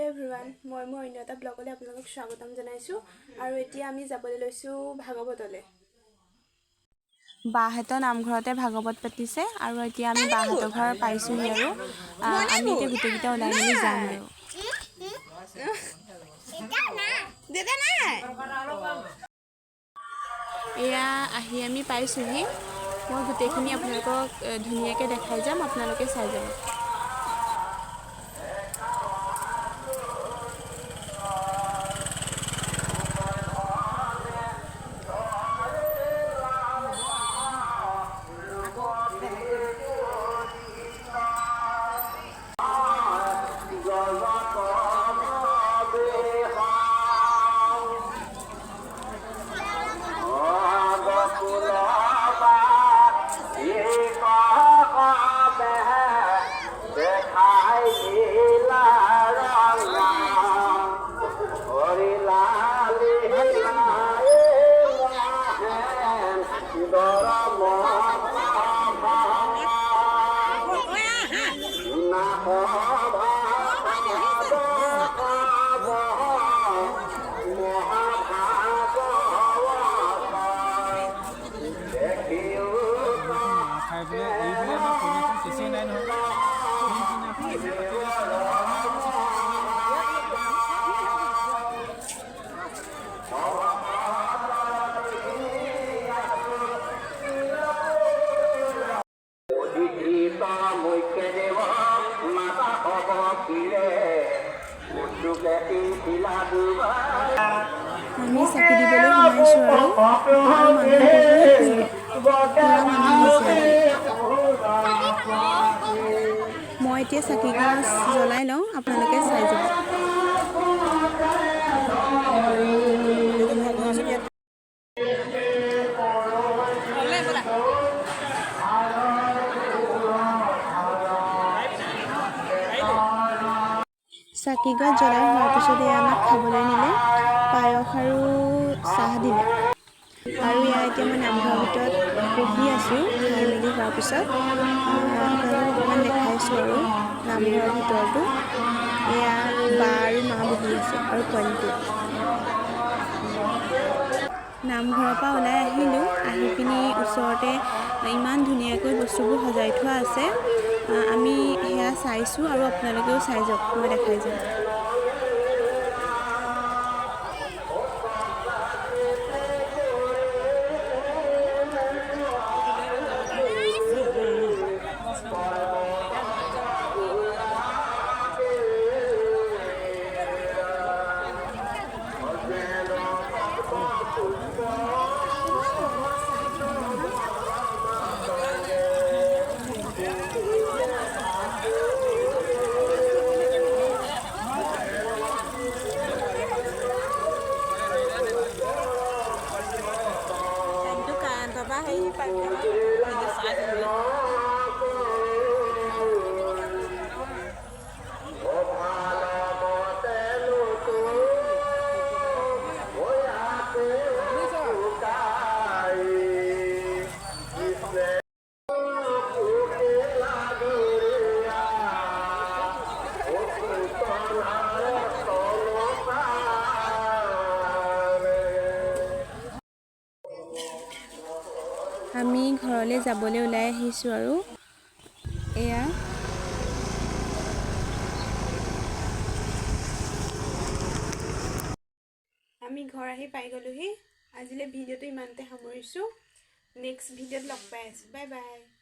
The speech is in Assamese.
এভৰিৱান, মই মোৰ অন্য এটা ব্লগলৈ আপোনালোকক স্বাগতম জনাইছোঁ। আৰু এতিয়া আমি যাবলৈ লৈছোঁ ভাগৱতলৈ। বাহঁতৰ নামঘৰতে ভাগৱত পাতিছে আৰু এতিয়া আমি বাহঁতৰ ঘৰ পাইছোঁহি আৰু আমি এতিয়া গোটেইকেইটা ওলাই মেলি যাম। আৰু এয়া আহি আমি পাইছোঁহি। মই গোটেইখিনি আপোনালোকক ধুনীয়াকৈ দেখাই যাম, আপোনালোকে চাই যাব। খাই পেলাই এৰি পেলাই আমাৰ সৈন্যখন চেচেই নাই নহয়। পিছদিনাখন আমি চাকি দিবলৈ সোমাইছোঁ আৰু আৰু মানুহ বহুত ভিৰ, পুৰা মানুহ হৈছে আজি। মই এতিয়া চাকি গছ জ্বলাই লওঁ, আপোনালোকে চাই যাব। চাকি গছ জ্বলাই হোৱাৰ পিছত এয়া আমাক খাবলৈ নিলে, পায়স আৰু চাহ দিলে। আৰু এয়া এতিয়া মই নামঘৰৰ ভিতৰত বহি আছোঁ খাই মেলি হোৱাৰ পিছত। আপোনালোকক অকণমান দেখাইছোঁ আৰু নামঘৰৰ ভিতৰতো। এয়া বা আৰু মা বহি আছে আৰু পোৱালিটো। নামঘৰৰ পৰা ওলাই আহিলোঁ। আহি পিনি ওচৰতে ইমান ধুনীয়াকৈ বস্তুবোৰ সজাই থোৱা আছে, আমি সেয়া চাইছোঁ আৰু আপোনালোকেও চাই যাওক, মই দেখাই যাম। আমি ঘৰলৈ যাবলৈ ওলাই আহিছোঁ আৰু এয়া আমি ঘৰ আহি পাই গ'লোহি। আজিলৈ ভিডিঅ'টো ইমানতে সামৰিছোঁ। নেক্সট ভিডিঅ'ত লগ পাই আছোঁ। Bye bye.